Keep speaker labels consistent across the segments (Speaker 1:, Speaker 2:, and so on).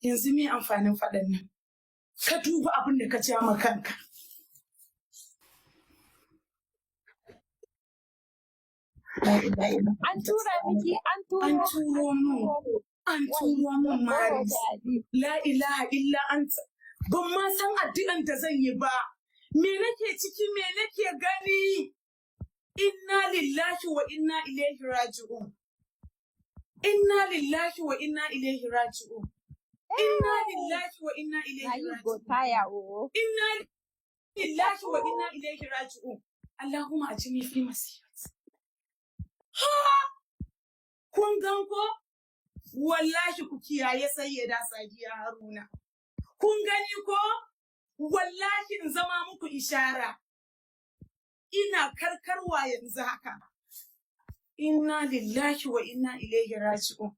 Speaker 1: Yanzu me amfanin faɗan nan? Ka duba abin da ka ja ma kanka.
Speaker 2: An tura miki, an turo.
Speaker 1: An turo mun. An turo mun Maris. La ilaha illa anta. Ban ma san addu'an da zan yi ba. Me nake ciki, me nake gani? Inna lillahi wa inna ilaihi raji'un. Inna lillahi wa inna ilaihi raji'un. Inna lillahi wa inna
Speaker 2: Na
Speaker 1: ilaihi
Speaker 2: you go
Speaker 1: raji'un.
Speaker 2: tire oh.
Speaker 1: Inna lillahi wa inna ilaihi raji'un. Allahumma ajini fi masibati. Ha! Kun gan ko? Wallahi ku kiyaye Sayyida Sadiya Haruna. Kun gani ko? Wallahi in zama muku ishara. Ina karkarwa yanzu haka. Inna lillahi wa inna ilaihi raji'un.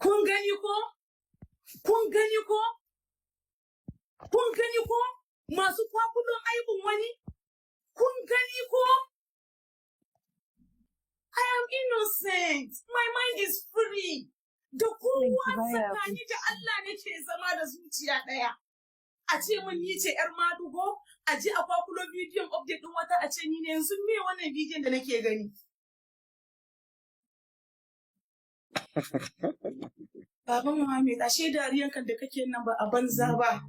Speaker 1: Kun gani ko? Kun gani ko? Kun gani ko? Masu kwakulon aibun wani? Kun gani ko? I am innocent. My mind is free. Da kowa tsakani da Allah nake zama da zuciya ɗaya. A ce mun ni ce ‘yar madugo, a je a kwakulo bidiyon update ɗin wata a ce ni ne yanzu me wannan bidiyon da nake gani. Baba Muhammad, ashe dariyan kan da kake nan ba a banza ba.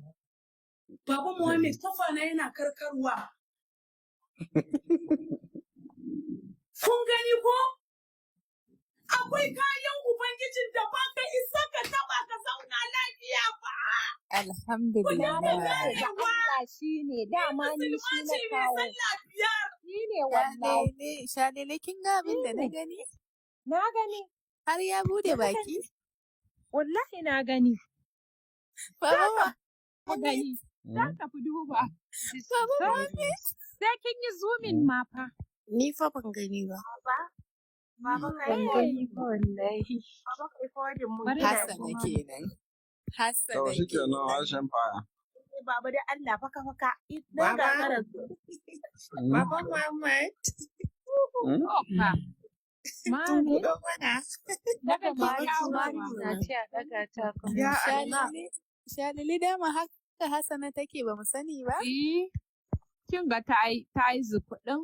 Speaker 1: Baba Muhammad, kafa na yana karkarwa. Kun gani ko? Akwai kayan Ubangijin da ba ka isa ka taba ka zauna lafiya ba.
Speaker 3: Alhamdulillah.
Speaker 2: Na rantse da Allah shi ne, dama ni
Speaker 1: Musulma
Speaker 2: shi na
Speaker 1: ce mai
Speaker 2: kawo.
Speaker 1: sallah biyar.
Speaker 2: Shi ne wallahi.
Speaker 3: Shalele, shalele kin ga abin da na
Speaker 2: Shi ne.
Speaker 3: gani?
Speaker 2: Na gani.
Speaker 3: Har ya bude
Speaker 2: Na gani.
Speaker 3: baki?
Speaker 2: Wallahi na gani.
Speaker 3: Baba
Speaker 2: Za ka fi
Speaker 3: Muhammad,
Speaker 2: gani. Za ka fi duba.
Speaker 3: Baba Muhammad.
Speaker 2: Sai kin yi zoomin ma fa.
Speaker 4: Ni fa ban gani ba.
Speaker 5: Baba kai
Speaker 2: Eh.
Speaker 5: gani ba wallahi. Baba kai forwarding mun
Speaker 2: Bari
Speaker 5: ina
Speaker 2: na
Speaker 3: Hassana
Speaker 5: kuma.
Speaker 3: kenan. Hassana
Speaker 6: To shi kenan
Speaker 3: kenan.
Speaker 6: harshen faya.
Speaker 5: Baba dai Allah faka faka. Na
Speaker 4: Baba,
Speaker 5: gagara.
Speaker 4: Baba Muhammad,
Speaker 2: Opa.
Speaker 4: tun
Speaker 2: Mami.
Speaker 4: buɗo mana.
Speaker 2: Daga
Speaker 4: Baba
Speaker 2: ki kawo
Speaker 4: Muhammad.
Speaker 2: ma.
Speaker 7: Na ce a ɗaga ta kuma.
Speaker 4: Ya Allah.
Speaker 3: Shalele, shalele dama haka Hassana take ba mu sani ba?
Speaker 2: Eh. Kin ga ta yi zukuɗin.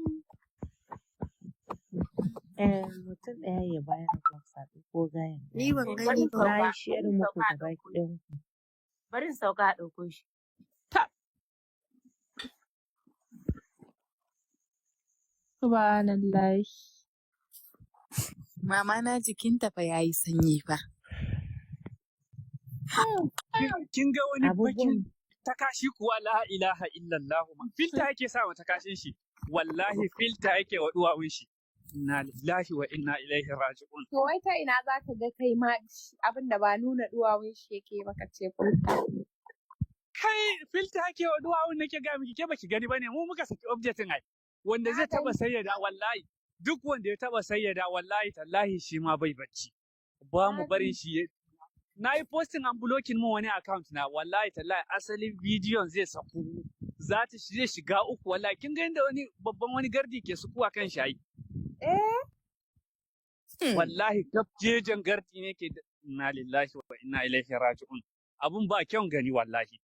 Speaker 7: Eh, mutum ɗaya ya bayar da saɓi ko gayan
Speaker 4: Ni
Speaker 7: ɗaya.
Speaker 4: ban
Speaker 5: Bari
Speaker 4: gani
Speaker 5: in
Speaker 4: ba.
Speaker 5: sauka.
Speaker 7: Na yi
Speaker 5: Bari
Speaker 7: sharing
Speaker 5: in
Speaker 7: muku
Speaker 5: sauka a
Speaker 7: gaba
Speaker 5: ɗauko shi.
Speaker 7: ɗayan ku.
Speaker 5: Bari in sauka a ɗauko shi.
Speaker 2: Ta. Subhanallah.
Speaker 3: Mama na jikinta fa yayi sanyi fa.
Speaker 8: Kin ga wani bakin
Speaker 7: Abubuwan
Speaker 8: takashi kuwa la ilaha illallah ma. Filta yake sa wa takashin shi. Wallahi filta yake wa duwawun shi. Inna lillahi wa inna ilaihi raji'un.
Speaker 2: To wai ta ina za ka ga kai ma abin da ba nuna duwawun shi yake maka ce fulka.
Speaker 8: Kai filta yake wa duwawun nake ga miki ke baki gani bane mu muka saki object din ai. Wanda
Speaker 2: Na
Speaker 8: zai taba
Speaker 2: gani.
Speaker 8: sayyada wallahi duk wanda ya taba sayyada wallahi tallahi shi ma bai bacci. Ba
Speaker 2: Na
Speaker 8: mu barin
Speaker 2: gani.
Speaker 8: shi na yi posting an blocking mun wani account na wallahi tallahi asalin bidiyon zai saku za ta zai shiga uku wallahi kin ga inda wani babban wani gardi ke sukuwa kan shayi
Speaker 2: Eh.
Speaker 8: wallahi gabjejen gardi ne ke inna lillahi wa inna ilaihi raji'un abun ba kyan gani wallahi.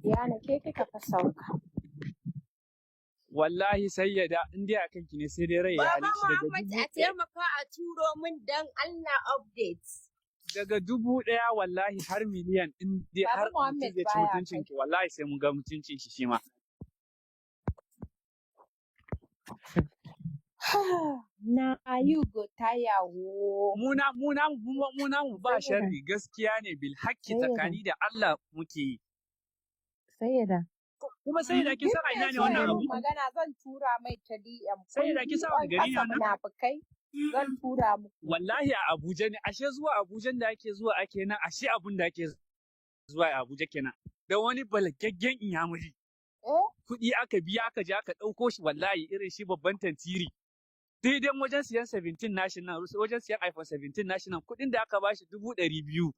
Speaker 2: Yana ke kika fa sauka.
Speaker 8: Wallahi sayyada in dai akan ki ne sai dai rai ya
Speaker 5: Baba
Speaker 8: halin shi daga
Speaker 5: Muhammad
Speaker 8: dubu
Speaker 5: a
Speaker 8: ɗaya
Speaker 5: taimaka a turo min dan Allah updates.
Speaker 8: daga 1000 wallahi har miliyan in dai
Speaker 2: Baba
Speaker 8: har mutum
Speaker 2: Muhammad
Speaker 8: zai ci
Speaker 2: baya
Speaker 8: mutuncin
Speaker 2: kai.
Speaker 8: ki wallahi sai mun ga mutuncin shi shi ma.
Speaker 2: Na you go tire wo.
Speaker 8: Muna muna muna mu ba
Speaker 7: Sayyada,
Speaker 8: sharri gaskiya ne bil hakki
Speaker 7: sayyada,
Speaker 8: tsakani da Allah muke yi.
Speaker 7: sayyada.
Speaker 8: Kuma sai da kin
Speaker 2: Duk
Speaker 8: san a
Speaker 2: mai
Speaker 8: ina ne
Speaker 2: so
Speaker 8: wannan
Speaker 2: ya
Speaker 8: abu?
Speaker 2: min magana zan tura mai ta DM.
Speaker 8: Sai
Speaker 2: Kun
Speaker 8: da kin
Speaker 2: bi
Speaker 8: san wani
Speaker 2: on
Speaker 8: gari ne
Speaker 2: ƙasa
Speaker 8: wannan?
Speaker 2: munafukai zan tura muku.
Speaker 8: Wallahi a Abuja ne ashe zuwa Abuja da ake zuwa ake nan ashe abun da ake zuwa a Abuja kenan. Da wani balagaggen inyamuri.
Speaker 2: Eh?
Speaker 8: Kuɗi aka biya aka je aka ɗauko shi wallahi irin shi babban tantiri. Daidai wajen siyan 17 nashi nan wajen siyan iPhone 17 nashi nan kuɗin da aka bashi 200,000.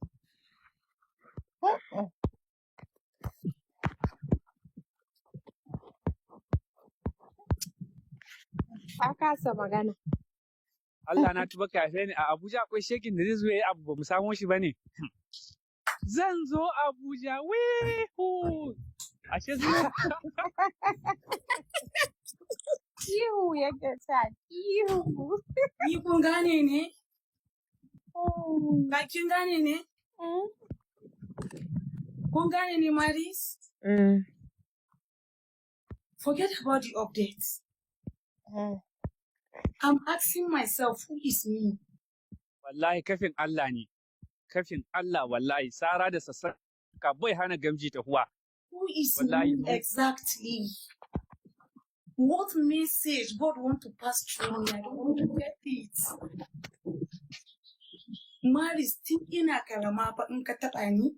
Speaker 2: Ka kasa magana.
Speaker 8: Allah na tuba ka haife ni a Abuja, akwai shekin da zai zo yayi abu ba mu samo shi bane. Zan zo Abuja, wihu! Ashe zuwa.
Speaker 2: Ihu yake sa, ihu.
Speaker 1: Ni kun gane ne? Ka kin gane ne? Kun gane ne, Maris?
Speaker 7: Mm.
Speaker 1: Forget about the updates. I'm asking myself, who is me?
Speaker 8: Wallahi kafin Allah ne. Kafin Allah, wallahi sara da sassaka bai hana gamji tahuwa.
Speaker 1: Who is
Speaker 8: Wallahi.
Speaker 1: Me exactly? What message God want to pass through me? I don't want to get it. Maris, tun ina karama fa in ka taɓa ni,